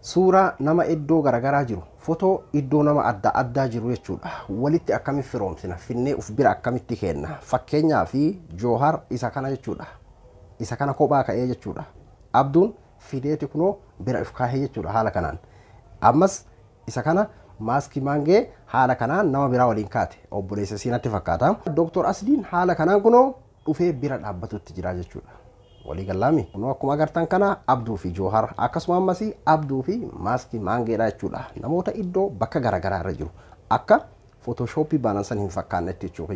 Suuraa nama iddoo garaagaraa jiru, fotoo iddoo nama adda addaa jiru jechuudha. Walitti akkamitti firoomsina, finnee uf bira akkamitti kenna? Fakkeenyaa fi Joohar isa kana jechuudha. Isa kana kophaa ka'ee jechuudha. Abduun fideeti kunoo bira if kaahee jechuudha haala kanaan. Ammas isa kana Maaskii Maangee haala kanaan nama biraa waliin kaate, obboleessa siinatti fakkaata. Dooktor Asliin haala kanaan kunoo dhufee bira dhaabbatutti jira jechuudha. Walii gallaami. Kunoo akkuma agartan kana Abduu fi Joohar, akkasuma ammas Abduu fi Maaskii Maangeedha jechuudha. Namoota iddoo bakka garaagaraa irra jiru. Akka Photoshopii baanan san hin fakkaannetti jechuudha.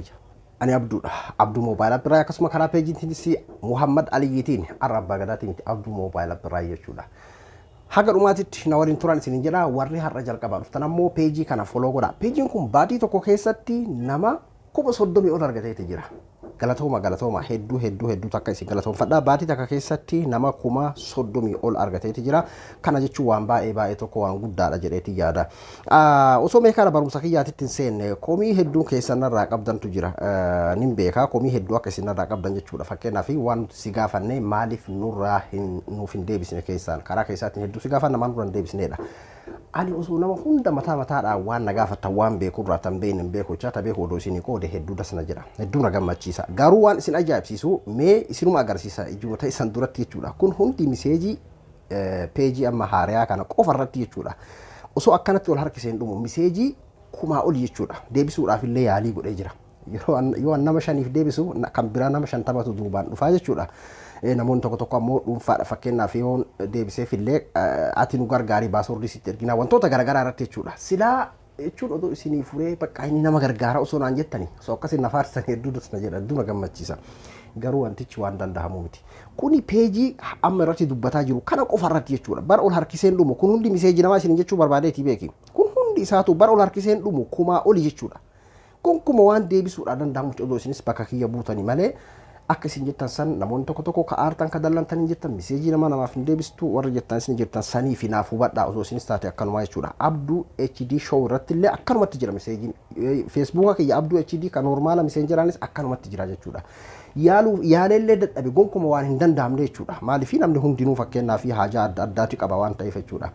Ani Abduudha. Abduu Moobaayil Abbiraa, akkasuma karaa peejiitiinis Muhammad Aliyyiitiin, har'a Abbaa Gadaatiin miti, Abduu Moobaayil Abbiraa jechuudha. Haga dhumaatitti na waliin turan isinin jedha. Warri har'a jalqabaa dhuftan ammoo peejii kana follow godha. Peejiin kun baatii tokko keessatti nama 30,000 ol argateeti jira. Galatooma, galatooma, hedduu hedduu hedduu takka isin galatoomfadha. Baatii takka keessatti nama 30,000 ol argateeti jira. Kana jechuun waan baay'ee baay'ee tokko, waan guddaadha jedheeti yaada. Osoo mee kana barumsa kiyyaatitti hin seenne, komii hedduun keessan narraa qabdantu jira. Nin beeka komii hedduu akka isin narraa qabdan jechuudha. Fakkeenyaaf, waan nuti si gaafanne maaliif nurraa hin nuuf hin deebisne, keessaan karaa keessaatiin hedduu si gaafanna, maal nurraa hin deebisnedha. Ani osoo nama hunda mataa mataadhaan waan na gaafattan waan beeku irraa tan beekne hin beeku jechaa, ta beeku odoo isinii qoode hedduu dasna jedha. Hedduu na gammachiisa. Garuu waan isin ajaa'ibsiisu mee isinuma agarsiisa ijuma isan duratti jechuudha. Kun hundi miseejii peejii amma haariyaa kana qofa irratti jechuudha. Osoo akkanatti wal harkiseen dhumu miseejii 1000 oli jechuudha. Deebisuudhaaf illee yaalii godhee jira. Yoo nama shaniif deebisu, kan biraa nama 50tu duubaan dhufaa jechuudha. Namoonni tokko tokko ammoo dhuunfaadha, fakkeenyaaf yoo deebiseef illee ati nu gargaarii, passwordii sitti erginaa, wantoota garaagaraa irratti jechuudha. Silaa jechuun odoo isinii furee bakka inni nama gargaara osoo naan jettani, osoo akkasiin na faarsan hedduu dasna jedha, hedduu na gammachiisa. Garuu wantichi waan danda'amu miti. Kuni peejii amma irratti dubbataa jiru kana qofa irratti jechuudha. Bara ol harkiseen dhumu kun hundi miseejii namaa isin jechuu barbaadeeti beeki. Kun hundi isaatu bara ol harkiseen dhumu 1000 oli jechuudha. Kunkuma waan deebisuudhaan danda'amu odoo isinis bakka kiyya buutanii malee, akka isin jettan san namoonni tokko tokko ka aartan, ka dallantan hin jettan, miseejii nama namaaf hin deebistu warri jettan isin jettan sanii fi naaf hubadhaa, osoo isinis taate akkanumaa jechuudha. Abduu HD Show irratti illee akkanumatti jira miseejiin. Feesbuuka kiyya Abduu HD kan normaala miseenjeraanis akkanumatti jira jechuudha. Yaaluuf yaaleellee dadhabe, gonkuma waan hin danda'amne jechuudha. Maaliif, namni hundinuu fakkeenyaa fi haajaa adda addaati qaba waan ta'eef jechuudha.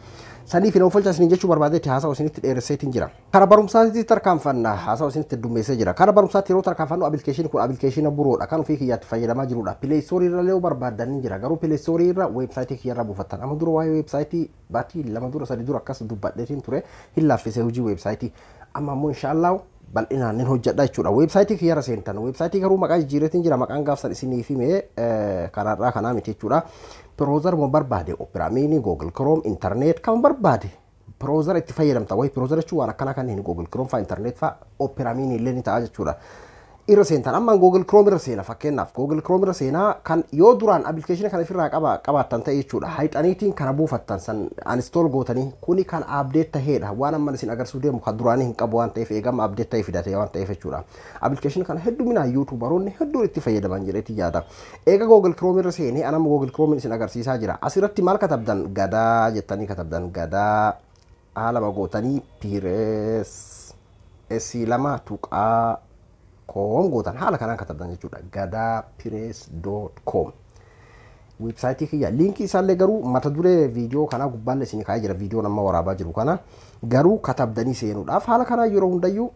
Saniif hin ofolcha isin jechuu barbaadeetti haasawa isinitti dheeresseetiin jira. Kara barumsaatti tarkaanfanna, haasawa isinitti heddummeessee jira. Kara barumsaatti yeroo tarkaanfannu, appilikeeshinii kun appilikeeshina buroodha, kan ofii kiyyaatti fayyadamaa jirudha. Play Store irra illee barbaaddan ni jira. Garuu Play Store irra weebsaayitii kiyya irra buufattan. Amma dura waa'ee weebsaayitii baatii 2 dura, 3 dura akkas dubbadheetiin ture, hin laaffisee hojii weebsaayitii. Amma ammoo inshaallah bal'inaan nin hojjedha jechuudha. Weebsaayitii kiyyarra seentan. Weebsaayitii garuu maqaa jijjiireetiin jira. Maqaan gaafsan isiniif himee karaarraa kanaa miti jechuudha. Browser ma barbaade, Opera Mini, Google Chrome, Internet kan barbaade. Browser itti fayyadamta. Wayi browser jechuun waan akkanaa kanneen Google Chrome fa'aa, Internet fa'aa, Opera Mini illee ni ta'a jechuudha. Irra seentan, amma Google Chrome irra seena fakkeenyaaf. Google Chrome irra seenaa, kan yoo duraan appilikeeshina kana ofirraa qabaattan ta'e jechuudha. Hayxaniitiin kana buufattan san uninstall gootanii, kuni kan update taheedha. Waan amma isin agarsiisuu deemu kan duraanii hin qabu waan ta'eef, eegama update ta'e fidate waan ta'eef jechuudha. Appilikeeshina kana hedduminaan yuutuubaroonni hedduun itti fayyadaman jedheeti yaada. Eega Google Chrome irra seenee, anama Google Chrome isin agarsiisaa jira. Asirratti maal katabdan? Gadaa jettanii katabdan, Gadaa haala gootanii press S lama tuqaa com gootan, haala kanaan katabdan jechuudha. Gadaapress.com. Weebsaayitii kiyya liinkii isaallee garuu mata duree viidiyoo kanaa gubbaallee isin kaa'ee jira, viidiyoo nama waraabaa jiru kana garuu katabdanii seenuudhaaf haala kanaa yeroo hundayyuu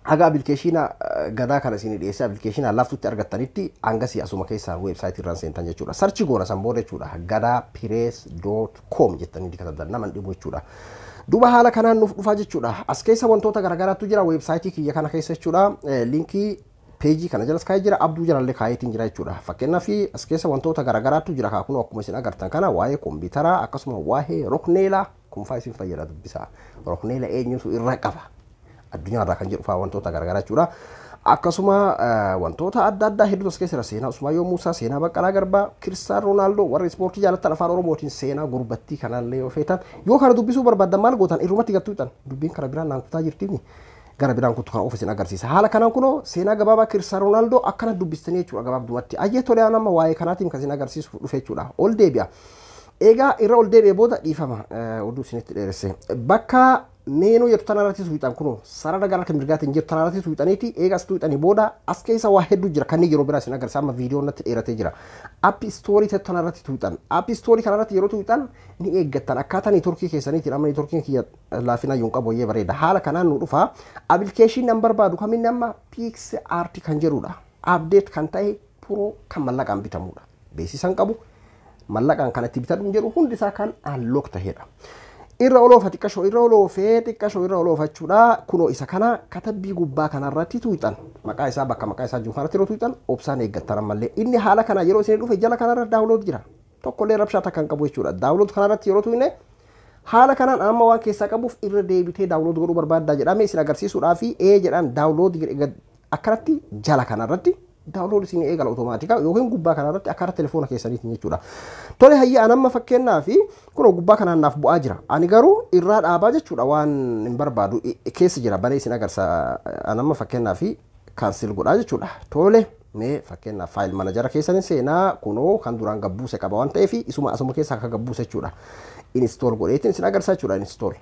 haga appilikeeshina Gadaa kana isin dhiyeessee appilikeeshina laaftutti argattanitti hangasii asuma keessaa weebsaayitii irraan seentan jechuudha. Search goona san booda jechuudha. Gadaapress.com jettanii katabdan, nama dhibu jechuudha. Duuba haala kanaan nuuf dhufaa jechuudha. As keessa wantoota garaagaraatu jira weebsaayitii kiyya kana keessa jechuudha. Liinkii peejii kana jalas kaa'ee jira, Abduu jalallee kaayeetiin jira jechuudha. Fakkeenyaaf, as keessa wantoota garaagaraatu jira, kun akkuma isin agartan kana waa'ee kompiitaraa, akkasuma waa'ee rokneelaa kunfaa isin fayyada, dubbisaa. Rokneela eenyutu irra qaba addunyaa irraa kan jedhu fa'aa, wantoota garaagaraa jechuudha. Akkasuma wantoota adda addaa hedduutu as keessa jira. Seenaa Usmaayyoo Muusaa, seenaa Baqqalaa Garbaa, Kiristaan Roonaaldoo, warri ispoortii jaallattan afaan Oromootiin seenaa gurbattii kanallee yoo feetan, yoo kana dubbisuu barbaaddan maal gootan? Irrumatti gattuu hixan. Dubbiin kana biraan naan kutaa jirtiimi. Gara biraan kuttu kan of isin agarsiisa. Haala kanaan kunoo seenaa gabaabaa Kiristaan Roonaaldoo akkana dubbistanii jechuudha gabaabdumatti. Ayyee, tolee, amma waa'ee kanaatiin kan isin agarsiisu dhufe jechuudha. Ol deebi'a. Egaa irra ol deebi'ee booda dhiifama oduu isinitti dheeresse. Bakka menu jettu tanarratti tuuxan, kunoo sarara gara harka mirgaatiin jirtu tanarratti tuuxaniiti. Eega as tuuxanii booda as keessa waa hedduu jira, kanneen yeroo biraa isin agarsiisa, amma viidiyoon natti dheeratee jira. App Store tanarratti tuuxan. App Store kanarratti yeroo tuuxan ni eeggattan akkaataa networkii keessaniitiin. Amma networkiin kiyya laafina yoon qabu wayyee bareeda. Haala kanaan nu dhufa. Application nan barbaadu kaminni amma PicsArt kan jedhudha. Update kan ta'e, pro kan mallaqaan bitamudha. Beeksisan qabu, mallaqaan kan itti bitadhu jedhu, hundi isaa kan unlock tahedha. Irra oloofa xiqqashoo, irra oloofee xiqqashoo irra oloofachuudha. Kunoo isa kana katabbii gubbaa kanarratti tuuxan, maqaa isaa bakka maqaa isaa jiru kanarratti yeroo tuuxan obsaan eeggattan. Ammallee inni haala kana yeroo isin dhufe jala kanarra download jira. Tokkollee rabshaa takka hin qabu jechuudha. Download kanarratti yeroo tuqne haala kanaan amma waan keessaa qabuuf irra deebitee download godhuu barbaaddaa jedhamee isin agarsiisuudhaa fi ee jedhaan download akkanatti jala kanarratti download isin eegala automatic yookiin gubbaa kanarratti akkaataa telefoona keessaniitiin jechuudha. Tole, hayya, an amma fakkeenyaa fi kunoo gubbaa kanaan naaf bu'aa jira. Ani garuu irraa dhaabaa jechuudha, waan hin barbaadu keessa jira, banee isin agarsa. An amma fakkeenyaa fi cancel godhaa jechuudha. Tole, mee fakkeenyaaf file manager keessan seenaa, kunoo kan duraan gabbuuse qaba waan ta'eef isuma asuma keessa akka gabbuuse jechuudha. Install godheetiin isin agarsiisa jechuudha, install.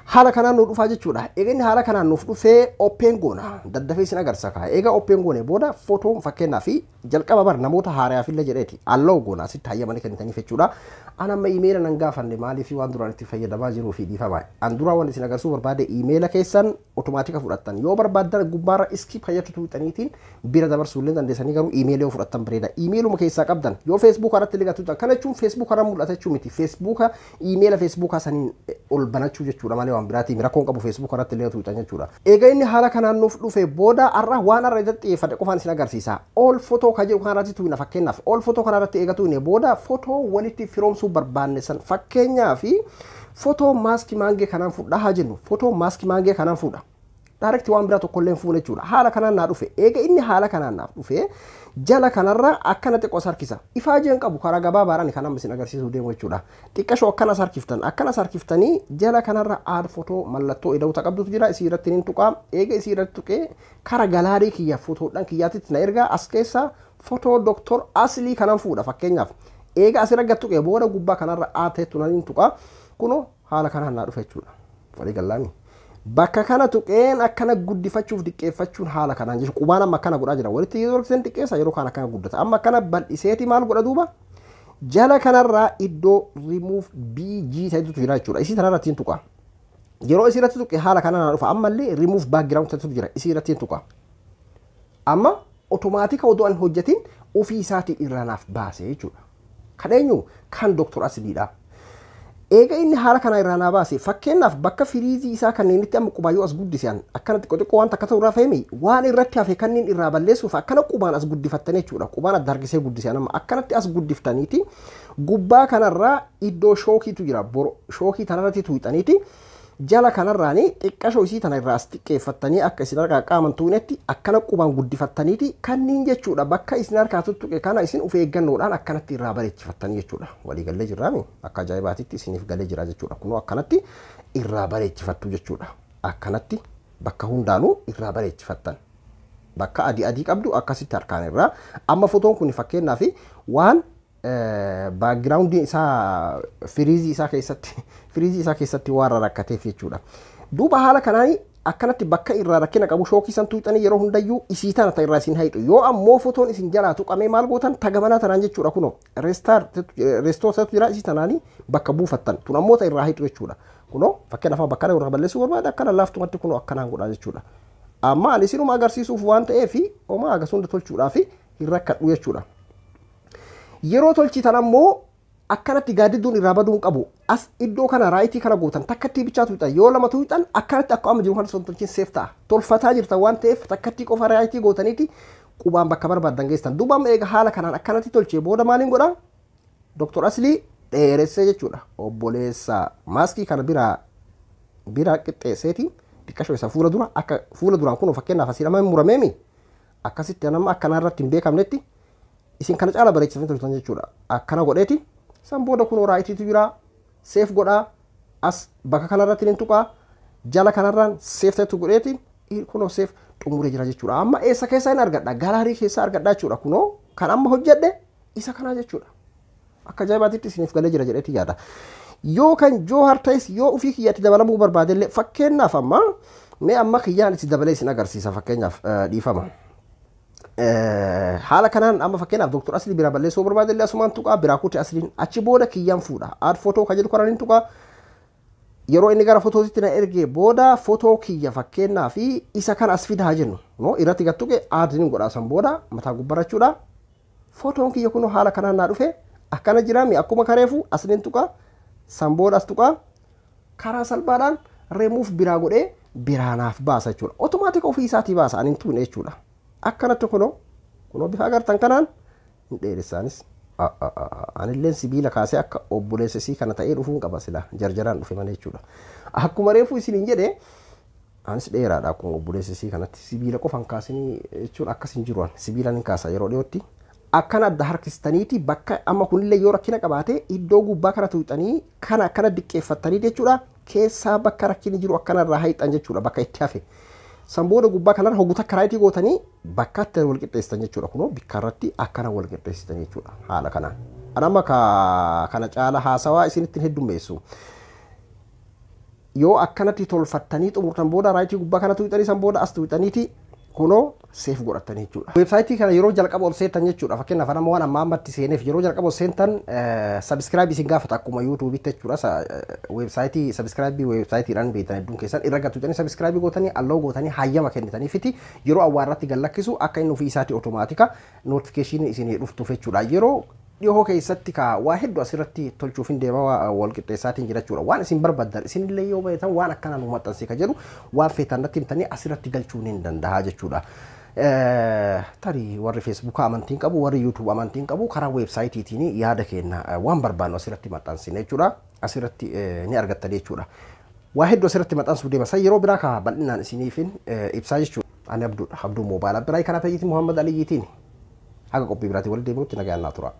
Haala kanaan nu dhufaa jechuudha. Egaa inni haala kanaan nuuf dhufee open goona. Daddafee isin agarsiisa kaa. Egaa open goone booda footoon fakkeenyaa fi jalqaba bar namoota haarayaaf illee jedheeti. Allow goona, asitti hayyamanii kennitaniif jechuudha. An amma imeela nan gaafanne, maaliif waan duraan itti fayyadamaa jiruu fi dhiifama. An duraa waan isin agarsiisuu barbaade imeela keessan automatic fudhattan. Yoo barbaaddan gubbaarra skip fayyadatu tuuxaniitiin bira dabarsuu illee dandeessanii, garuu imeela yoo fudhattan bareeda. Imeeluma keessaa qabdan yoo Facebook irratti illee tuuxan, kana jechuun Facebook irra mul'ata jechuu miti. Facebook imeela Facebook saniin ol banachuu jechuudha malee waan biraatiin rakkoon qabu, Facebook irratti illee tuuxan jechuudha. Egaa inni haala kanaan nuuf dhufe booda har'a waan har'a irratti xiyyeeffadhe qofaan isin agarsiisa. All photo kan jedhu kanarratti tuqna fakkeenyaaf. All photo kanarratti eega tuqne booda footoo walitti firoomsuu barbaanne san, fakkeenyaa fi footoo maaskii maangee kanaan fudhaa haa jennu. Footoo maaskii maangee kanaan fuudha. Direct waan biraa tokko illee hin fuune jechuudha. Haala kanaan naa dhufe. Eega inni haala kanaan naaf dhufe jala kanarra akkana xiqqoo harkisa. Ifaajeen qabu karaa gabaabaadhaan kan amma isin agarsiisuu deemu jechuudha. Xiqqashoo akkanas harkiftan, akkanas harkiftanii jala kanarra add photo mallattoo ida'uuta qabdutu jira. Isii irratti ni tuqaa. Eega isii irratti tuqee kara gallery kiyya footoodhaan kiyyaatitti na ergaa, as keessa footoo Doktor Aslii kanan fuudha fakkeenyaaf. Eega asirra gad tuqee booda gubbaa kanarra add ta'etu nan tuqaa. Kunoo haala kanaan naa dhufe jechuudha. Walii gallaami. Bakka kana tuqeen akkana guddifachuuf diqqeeffachuun haala kanaan jechuudha. Qubaan amma akkana godhaa jira. Walitti yeroo isin xiqqeessa, yeroo kaan akkana guddata. Amma akkana bal'iseeti maal godha duuba? Jala kanarraa iddoo remove BG ta'etu jira jechuudha. Isii kanarratti hin tuqa. Yeroo isii irratti tuqe haala kanaan dhufa. Ammallee remove background ta'etu jira. Isii irratti hin tuqa. Amma automatic odoo an hojjetin ofii isaatii irraa naaf baase jechuudha. Kan eenyu? Kan Dooktor Asliidha. Eega inni haala kana irraa naa baase, fakkeenyaaf bakka freeze isaa kanneenitti amma qubaayyoo as guddisan akkana xiqqoo xiqqoo waan takka ta'u irraa fahimi, waan irratti hafe kanneen irraa balleessuuf akkana qubaan as guddifattan jechuudha. Qubaan adda harkisee guddisan amma akkanatti as guddiftaniiti gubbaa kanarraa iddoo shookiitu jira. Shookii tanarratti tuuxaniiti jala kanarraani xiqqashoo isii tana irraa as xiqqeeffattanii akka isin harkaa qaaman tuunetti akkana qubaan guddifattaniiti kanneen jechuudha. Bakka isin harkaa tuttuqe kana isin of eeggannoodhaan akkanatti irraa bareechifattanii jechuudha. Walii gallee jirraami? Akka ajaa'ibaatitti isiniif galee jira jechuudha. Kunoo akkanatti irraa bareechifattu jechuudha. Akkanatti bakka hundaanuu irraa bareechifattan. Bakka adii adii qabdu akkasitti harkaan irraa. Amma fotoon kun fakkeenyaaf waan backgroundiin isaa freeze isaa keessatti waan rakkateef jechuudha. Duuba haala kanaan akkanatti bakka irraa rakkina qabu shookii san tuuxanii yeroo hundayyuu isii tana ta irraa isin hayxu. Yoo ammoo fotoon isin jalaa tuqamee maal gootan? Tagamanaa tanaan jechuudha. Kunoo restore jira, isii tanaanii bakka buufattan, tun ammoo ta irraa hayxu jechuudha. Kunoo fakkeenyaaf bakka irraa balleessuu barbaade akkana laaftumatti kunoo akkanaan godhaa jechuudha. Amma ani isinuma agarsiisuuf waan ta'eef homaa agas hunda tolchuudhaaf hin rakkadhu jechuudha. Yeroo tolchitan ammoo akkanatti gaaddidduun irraa baduu hin qabu. As iddoo kana right kana gootan, takkatti bichaa tuuxan. Yoo lama tuuxan akkanatti akka amma jiru kana sun tolchin save ta'a. Tolfataa jirtan waan ta'eef takkatti qofa right gootaniiti qubaan bakka barbaadan geessan. Duuba amma eega haala kanaan akkanatti tolchee booda maaliin godhaa? Doktor Aslii dheeressee jechuudha. Obboleessa maaskii kana biraa biraa qixxeesseeti xiqqashoo isa fuula dura akka fuula duraan kun fakkeenyaaf asii lama murameemi akkasitti nama akkanaa irratti hin beekamnetti isin kana caala bareechisanii tolchan jechuudha. Akkana godheeti san booda kunoo rightiitu jira, save godhaa, as bakka kanarratti ni tuqaa, jala kanarraan save ta'etu godheeti kunoo save xumuree jira jechuudha. Amma eessa keessa hin argadha? Gallery keessa argadha jechuudha. Kunoo kan amma hojjedhe isa kanaa jechuudha. Akka ajaa'ibaatitti isiniif galee jira jedheeti yaada. Yoo kan Joohar ta'es, yoo ofii kiyyatti dabalamuu barbaadellee, fakkeenyaaf amma mee amma kiyyaan itti dabalee isin agarsiisa, fakkeenyaaf, dhiifama. Haala kanaan amma fakkeenyaaf Dr. Aslii biraa balleessuu barbaadellee, asumaan tuqaa, biraa kute Asliin, achi booda kiyyaan fuudha. Add photo kan jedhu kanaan hin tuqaa. Yeroo inni gara fotootitti na ergee booda, fotoo kiyya fakkeenyaa fi isa kan as fidaa jennu no irratti gad tuqe, add ni godha, san booda mataa gubbarachuudha. Fotoon kiyya kun haala kanaan naa dhufe, akkana jiraami. Akkuma kareefu asliin tuqa, san booda as tuqa, karaa salphaadhaan remuuf biraa godhee biraa naaf baasa jechuudha. Automatic ofii isaatii baasa, ani hin tuqne jechuudha. Akkanatti kunoo bifa agartan kanaan hin dheeressaanis. Anilleen sibiila kaasee akka obboleessa isii kana ta'ee dhufuun qaba, sila jarjaraan dhufe malee jechuudha. Akkuma reefu isiniin jedhe, anis dheeraadha akkuma obboleessa isii kanatti, sibiila qofan kaasinii jechuun akkas hin jiru, sibiilaan hin kaasa yeroo dhiyootti. Akkana adda harkistaniiti bakka amma kunillee yoo rakkina qabaate, iddoo gubbaa kana tuuxanii kana akkana diqqeeffattanii jechuudha, keessaa bakka rakkinni jiru akkanarraa hayxan jechuudha, bakka itti hafe. San booda gubbaa kanarra hogguu takka right gootanii bakka itti wal qixxeessitan jechuudha. Kunoo bikka irratti akkana wal qixxeessitan jechuudha haala kanaan. Ani amma kana caala haasawaa isinitti heddummeessu. Yoo akkanatti tolfattanii xumurtan booda, right gubbaa kana tuuxanii, san booda as tuuxaniiti kunoo save godhatanii jechuudha. Weebsaayitii kana yeroo jalqaba ol seentan jechuudha. Fakkeenyaaf nama waan amma ammatti seeneef, yeroo jalqaba ol seentan subscribe isin gaafata akkuma yuutuubitti jechuudha. Weebsaayitii subscribe weebsaayitiidhaan beektan hedduun keessan irra gattuutanii subscribe gootanii, allow gootanii, hayyama kennitanii fiti yeroo awwaarratti gad lakkisu akka inni ofii isaatii automatic notification isinii dhuftuuf jechuudha. Yeroo dhihoo keessatti ka waa hedduu asirratti tolchuuf hin deema, wal qixxeessaatiin jira jechuudha. Waan isin barbaadan isinillee yoo beektan, waan akkana nu maxxansi ka jedhu, waan feetan natti himtanii asirratti galchuu ni danda'a jechuudha. Tarii warri feesbuukaa amantiin qabu, warri yuutuub amantiin qabu, karaa weebsaayitiitiin yaada keenya waan barbaannu asirratti maxxansine jechuudha. Asirratti ni argattanii jechuudha. Waa hedduu asirratti maxxansuu deema. San yeroo biraa ka bal'inaan isiniifin ibsaa jechuudha. Ani Abduudha. Abduu Moobaayilaa biraa kana fayyiti Muhammad Aliyyiitiin. Haga qophii biraatiin walitti deebinutti nagaan naa tura.